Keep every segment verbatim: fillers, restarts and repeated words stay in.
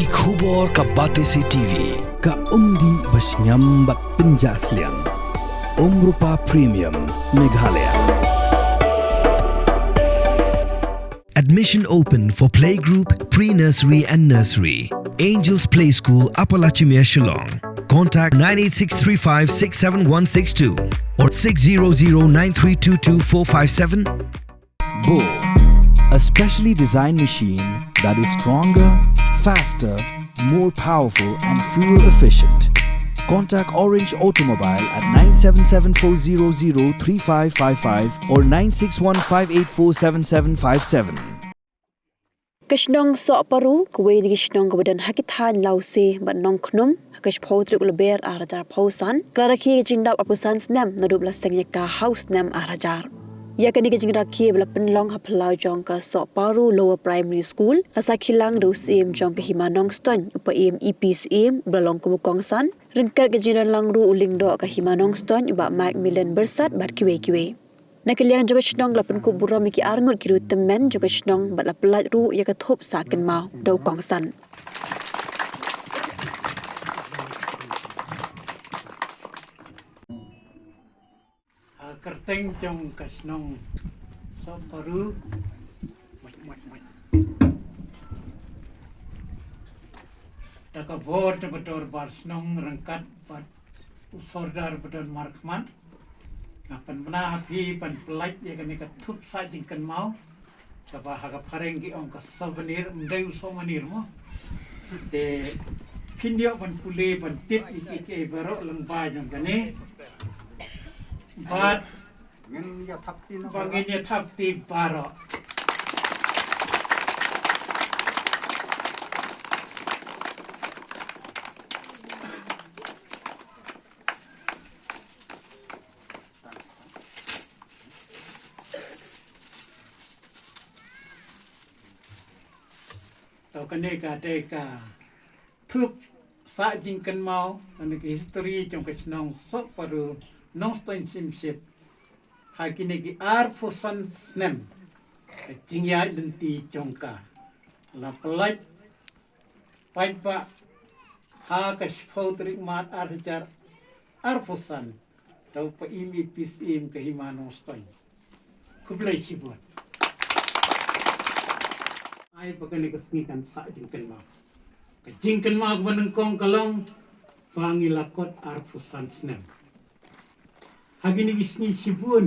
Khubor ka Batesi T V, ka umdih ba shngiam bad pynjah sliang. Umrupa Premium, Meghalaya. Admission open for playgroup, pre-nursery and nursery. Angels Play School, Upper Lachimia, Shillong. Contact nine eight six three five six seven one six two or six zero zero nine three two two four five seven. Bo, a specially designed machine that is stronger, faster, more powerful, and fuel efficient. Contact Orange Automobile at nine seven seven four zero zero three five five five or nine six one five eight four seven seven five seven. Ka shnong Sohparu, kawei na ki shnong kaba don ha ki thaiñ Lawse bad Nongkhnum, ha ka shiphew tarik u Lber ar hajar arphew san, ka la rakhe ka jingdap arphew san snem naduh ba la seng ïa ka ha u snem ar hajar. Ïa kane ka jingrakhe ba la pynlong ha phyllaw jong ka Sohparu Lower Primary School, la sakhi lang da u Syiem jong ka Hima Nongstoiñ, u Paiem E P Syiem, uba la long kum u kongsan, ryngkat ka jingdon lang ruh u Lyngdoh ka Hima Nongstoiñ, u Bah Mike Milen Byrsat bad kiwei kiwei. Na ka liang jong ka shnong la pynkup burom ïa ki arngut ki riewtymmen jong ka shnong bad la pyllait ruh ïa ka thup sah kynmaw da u kongsan. Ha kyrteng jong ka shnong Sohparu, da ka bor jong ka dorbar shnong ryngkat bad u sordar ba don markhmat, nga pynbna ha phi ban pyllait ïa kane ka thup sah jingkynmaw, kaba ha ka phareng ki ong ka souvenir, ym dei u souvenir mo. Te phin ïoh ban pule ban tip ïa kiei kiei baroh lyngba jong kane. Bad ngin ïa thap ti na ba ngin ïa thap ti baroh. To kane ka dei ka thup sah jingkynmaw, kane ka history jong ka shnong Sohparu Nongstoiñ Syiemship. Ha kine ki arphew san snem ka jingïaid lynti jong ka, la pyllait paidbah ha ka shiphew tarik Mart ar hajar arphew san, da u Paiem E P Syiem ka Hima Nongstoiñ. Khublei shibun. Ai ba kane ka sngi kan sah jingkynmaw. Ka jingkynmaw kaba nyngkong ka long ba ngi la kot arphew san snem. Ha kine ki sngi shibun,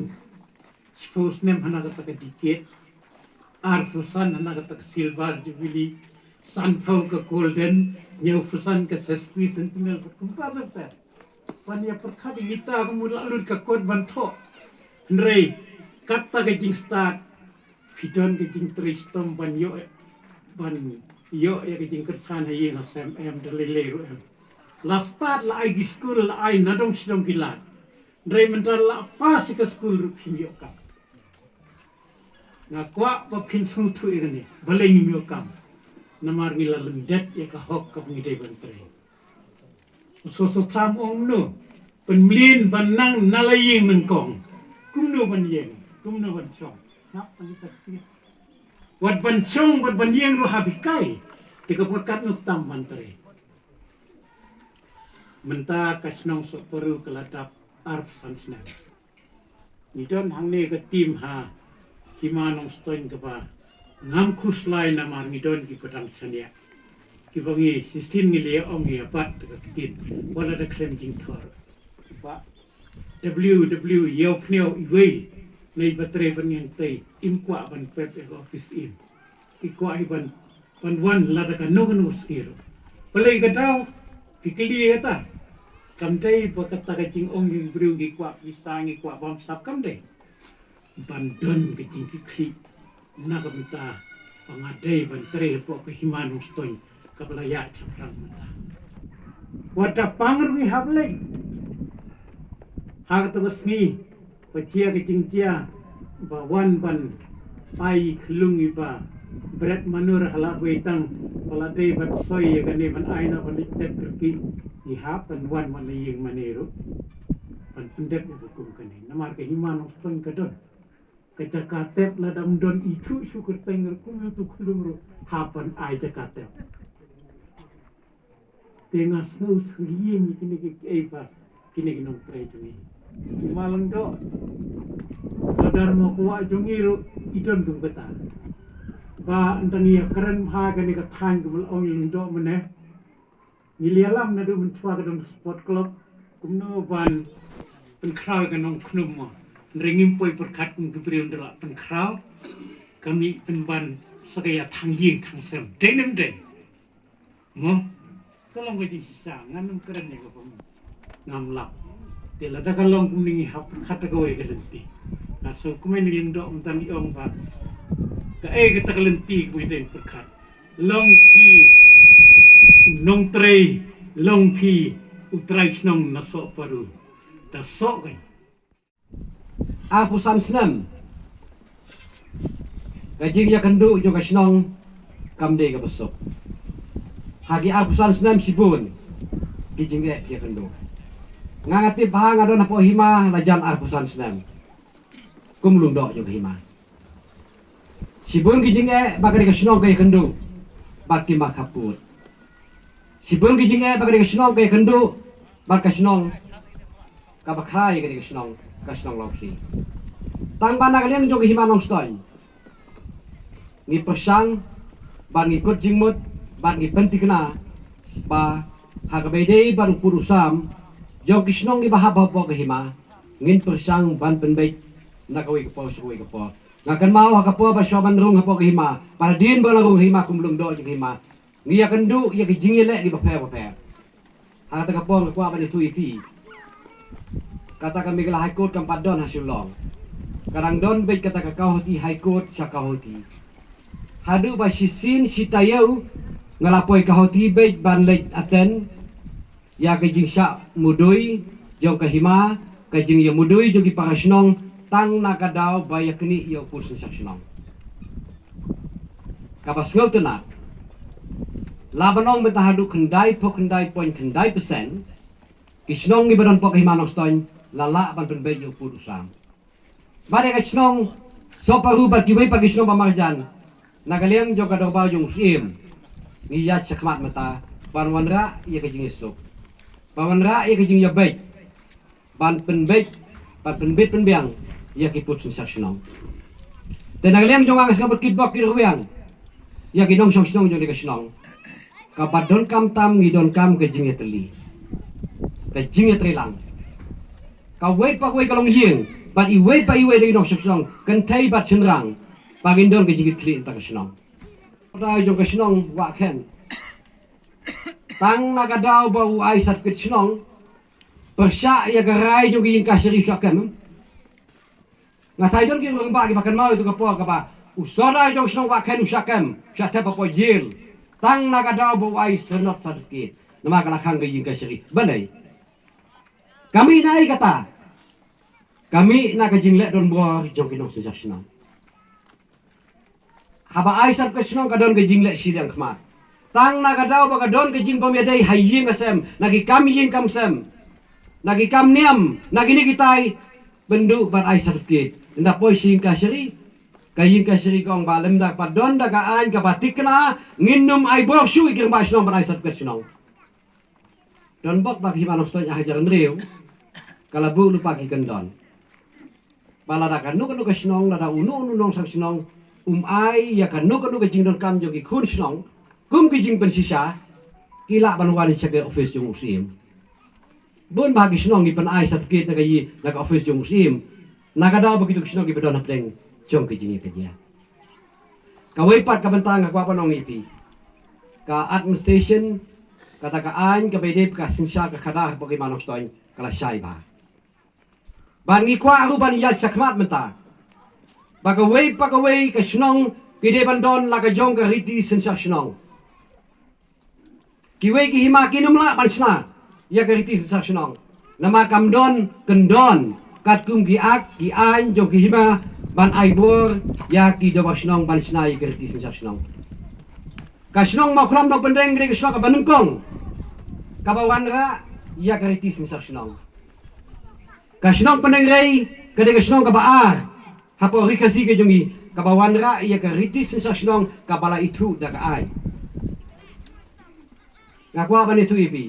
shiphew snem hana kata ka decade, arphew san hana kata ka silver jubilee, sanphew ka golden, hynñiewphew san ka sesquicentennial, kumta ter ter. Ban ïa pyrkhat ïa kita kum u la lut ka kot ban thoh. Hynrei kata ka jingstad, phi don ka jingtrei shitom ban ïoh, ban ïoh ïa ka jingkyrshan ha ïing ha sem, em, da lei lei ruh em. La stad, la ai ki skul, la ai na dong shi dong ki lad. Hynrei mynta la pass ïa ka skul ruh phim ïoh kam. Nga kwah ba phin sngewthuh ïa kane, balei ngim ïoh kam. Namar ngi la lyndet ïa ka hok kaba ngi dei ban trei. U Soso Tham u ong kumno, pynmlien ban nang na la ïing nyngkong. Kumno ban ïeng, kumno ban shong. Wat ban shong, wat ban ïeng ruh hap hikai. Te ka por katno tam ban trei. Mynta ka shnong Sohparu ka la dap arphew san snem. Ngi don hangne ka team ha Hima Nongstoiñ kaba ngam khuslai namar ngi don kiba dang shaniah, kiba ngi shisien ngi la ong ïa bat da ka ktien, wat la da khlem jingthor. Ba W W ïew pniew iwei na i ba trei ban ïeng tei, im kwah ban pep ïa ka office im. Ki kwah hi ban, ban wan lada kano kano sngi ruh. Balei ka daw, phi kylli kata. Kam dei ba kata ka jingong jong ki briew ngi kwah pisa, ngi kwah bamsap, kam dei. Ban don ka jingkitkhlieh na ka bynta ba nga dei ban trei hapoh ka Hima Nongstoiñ kaba la ïaid shaphrang mynta. Wat da pang ruh ngi hap leit. Ha kata ka sngi, ba jia ka jingjia, ba wan ban ai khyllung iba bret manur ha la wei tang, ba la dei ban soi ïa kane ban ai na ban leit tep kyrkieh, ngi hap ban wan wan na ïing mane ruh ban pyndep ïa ka kum kane. Namar ka Hima Nongstoiñ ka don ka jaka tep, lada ym don ithuh shu kyrteng ruh, kum utu khyllung ruh hap ban ai jaka tep. Te nga sngew sngewsih ïa kine ki, eh, ba kine ki nongtrei jong ngi. Ki ma Lyngdoh, ka dei ma kwah jong ngi ruh i don kum kata. Ba ynda ngi ïa kren bha kane ka thaiñ kumba la ong i Lyngdoh mynne, ngi la ïalam naduh mynshuwa ka don sport club kumno ban pynkhraw ka nongkhnum mo. Hynrei ngim poi pyrkhat kum ki briew, ynda la pynkhraw ka mih pynban sa ka ïa thang ïing thang sem. Dei ne ym dei? Mo, ka long ka jingshisha, ngan ym kren ïa kaba ngam lap. Te lada ka long kumne ngi hap pyrkhat da kawei ka lynti. Nga sngewkmen i Lyngdoh mynta i ong ba kaei kata ka lynti kaba ngi dei pyrkhat. Long phi u nongtrei, long phi u trai shnong na Sohparu. Da soh ka arphew san snem ka jingïakynduh jong ka shnong kam dei kaba suk. Ha ki arphew san snem shibun ki jingeh ki ïakynduh. Nga, nga tip ba nga don hapoh hima la jan arphew san snem kum u Lyngdoh jong ka hima. Shibun ki jingeh ba ka dei ka shnong ka ïakynduh bad ki ma khappud. Shibun ki jingeh ba ka dei ka shnong ka ïakynduh bad ka shnong kaba kha ïa ka dei ka shnong, ka shnong Lawkhli. Tang ba na ka liang jong ka hima Nongstoiñ ngi pyrshang bad ngi kut jingmut bad ngi pynthikna ba ha kaba ïadei bad u pud u sam jong ki shnong kiba hap hapoh ka hima, ngin pyrshang ban pynbeit na kawei ka por sha kawei ka por. Nga kynmaw ha ka por ba shuwa ban rung hapoh ka hima, ba hadien ba la rung ha hima kum u Lyngdoh jong ka hima, ngi ïakynduh ïa ki jingïaleh kiba pher bapher. Ha kata ka por nga kwah ban ïathuh ïa phi, kata ka Meghalaya High Court kam pat don ha Shillong. Ka dang don beit kata ka Guwahati High Court sha Guwahati. Haduh ba shisien shi taïew nga la poi Guwahati beit ban leit attend ïa ka jingshah mudui jong ka hima, ka jingïamudui jong ki para shnong tang na ka daw ba ïa knieh ïa u pud synshar shnong. Kaba sngewtynnat, la ban ong mynta haduh khyndai phew khyndai point khyndai percent ki shnong kiba don hapoh ka hima Nongstoiñ la lah ban pynbeit ïa u pud u sam. Bad ïa ka shnong Sohparu bad kiwei pat ki shnong ba marjan, na ka liang jong ka dorbar jong u Syiem, ngi ïaid shakhmat mynta ban wanrah ïa ka jingïasuk, ban wanrah ïa ka jingïabeit, ban pynbeit, ban pynbeit pynbiang ïa ki pud synshar shnong. Te na ka liang jong nga, nga sngewbha kit bok kit rwiang ïa ki nongshong shnong jong ka shnong. Kaba donkam tam ngi donkam ka jingïatylli, ka jingïatreilang. Kawei pa kawei ka longïing bad iwei pa iwei na ki nongshong shnong, kynthei bad shynrang, ba ngin don ka jingkitkhlieh na ka shnong. Dei jong ka shnong Wahkhen, tang na ka daw ba u ai certificate shnong, pyrshah ïa ka rai jong ki ïing kashari sha kem. Nga thait don ki rangbah kiba kynmaw ïa ka por kaba u sordar jong shnong Wahkhen u shah kem, shah thep hapoh jel, tang na ka daw ba u ai syrnod certificate namar ka la khang ka ïing kashari. Balei? Ka mih na ei kata? Ka mih na ka jingleh donbor jong ki nongsynshar shnong. Haba ai certificate shnong ka don ka jingleh shiliang khmat. Tang na ka daw ba ka don ka jingbym ïadei ha ïing ha sem, na ki kam ïing kam sem, na ki kam niam, na kine kitai, bynduh bad ai certificate. Ynda poi sha ïing kashari, ka ïing kashari ka ong ba lymda pat don da ka aiñ kaba thikna, ngin ym ai bor shuh ïa ki rangbah shnong ban ai certificate shnong. Don bok ba ka hima Nongstoiñ ha ka jingïarap ka la buh lypa ki kyndon ba lada kano kano ka shnong, lada uno uno u nongshong shnong um ai ïa kano kano ka jingdonkam jong ki khun shnong kum ki jingpynshisha, ki lah ban wan sha ka office jong u Syiem. Bun bah ki shnong ki pynai certificate na ka ïing, na ka office jong u Syiem, na ka daw ba kito ki shnong kiba don hapdeng jong ka jingïakajia. Kawei pat ka bynta nga kwah ban ong ïa phi, ka administration, kata ka aiñ kaba ïadei bad ka synshar ka khadar hapoh ka hima Nongstoiñ ka la shai bha. Bad ngi kwah ruh ban ïaid shakhmat mynta ba kawei pa kawei ka shnong ki dei ban don la ka jong ka riti synshar shnong. Kiwei ki hima kin ym lah ban shna ïa ka riti synshar shnong namar kam don kyndon katkum ki ak ki aiñ jong ki hima ban ai bor ïa ki dorbar shnong ban shna ïa ka riti synshar shnong. Ka shnong Mawkhlam Nongpyndeng ka dei ka shnong kaba nyngkong kaba wanrah ïa ka riti synshar shnong. Ka shnong Pyndengrei ka dei ka shnong kaba ar hapoh Ri Khasi ka jong ngi kaba wanrah ïa ka riti synshar shnong kaba la ithuh da ka aiñ. Nga kwah ban ïathuh ïa phi,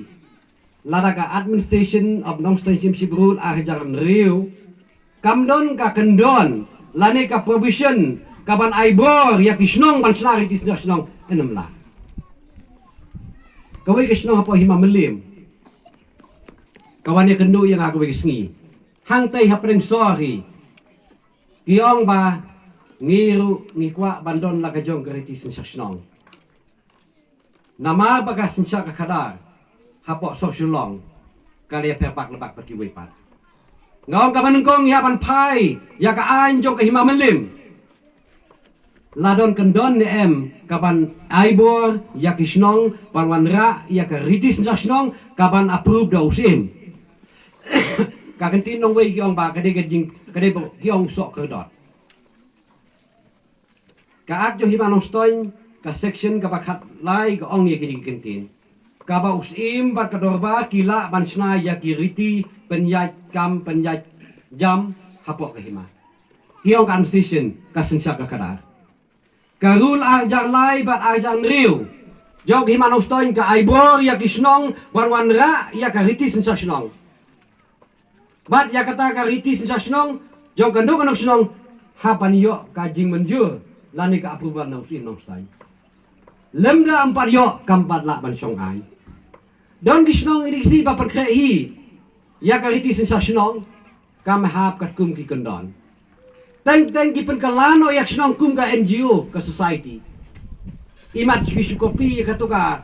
lada ka Administration of Nongstoiñ Syiemship Rule ar hajar hynriew kam don ka kyndon lane ka provision kaban ai bor ïa ki shnong ban shna riti synshar shnong, yn ym lah. Kawei ka shnong hapoh Hima Mylliem ka wan ïakynduh ïa nga kawei ka sngi, hangtei hapdeng sor hi. Ki ong ba ngi ruh ngi kwah ban don la ka jong ka riti synshar shnong. Namar ba ka synshar ka khadar hapoh sor Shillong ka la ïapher bak la bak bad kiwei pat. Nga ong kaba nyngkong ïa ban phai ïa ka aiñ jong ka Hima Mylliem. La don kyndon ne em kaban ai bor ïa ki shnong ban wanrah ïa ka riti synshar shnong kaban approve da u Syiem? Ka kyntien nongwei ki ong ba ka dei ka jing, ka dei ba ki ong soh kyrdoh. Ka Act jong Hima Nongstoiñ, ka section kaba khatlai ka ong ïa kine ki kyntien. Kaba u Syiem bad ka dorbar ki lah ban shna ïa ki riti pynïaid kam pynïaid jam hapoh ka hima. Ki ong ka Administration ka synshar ka khadar. Ka rule ar hajar lai bad ar hajar hynriew jong ka Hima Nongstoiñ ka ai bor ïa ki shnong ban wanrah ïa ka riti synshar shnong. Bad ïa kata ka riti synshar shnong jong kano kano shnong hap ban ïoh ka jingmynjur lane ka approval na u Syiem Nongstoiñ. Lymda ym pat ïoh kam pat lah ban shong aiñ. Don ki shnong ïa ki sngi ba pynkhreh hi ïa ka riti synshar shnong kam hap katkum ki kyndon. Teng teng ki pynkylla noh ïa ka shnong kum ka N G O, ka society. Imat ki shu copy ïa kato ka,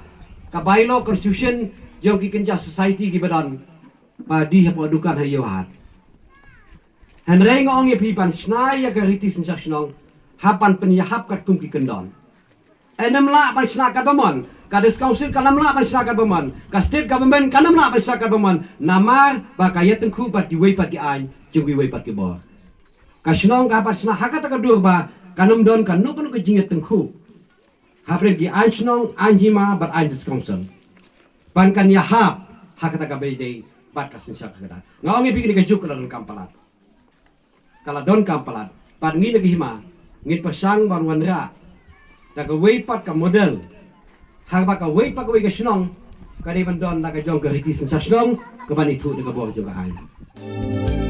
ka bylaw constitution jong ki kynja society kiba don ba die hapoh dukan ha ïew hat. Hynrei nga ong ïa phi ban shna ïa ka riti synshar shnong hap ban pynïahap katkum ki kyndon. Yn ym lah ban shna katba mon, ka District Council kan ym lah ban shna katba mon, ka State Government kan ym lah ban shna katba mon, namar ba ka ïatyngkhuh bad kiwei pat ki aiñ jong kiwei pat ki bor. Ka shnong ka hap ban shna ha kata ka dur ba kan ym don kano kano ka jingïatyngkhuh hapdeng ki aiñ shnong, aiñ hima bad aiñ District Council. Ban kan ïahap ha kata kaba ïadei bad ka synshar ka khadar. Nga ong ïa phi kane ka juk ka la donkam palat. Ka la donkam palat. Bad ngi na ka hima ngin pyrshang ban wanrah da kawei pat ka model, ha kaba kawei pat kawei ka shnong ka dei ban don la ka jong ka riti synshar shnong kaban ithuh da ka bor jong ka aiñ.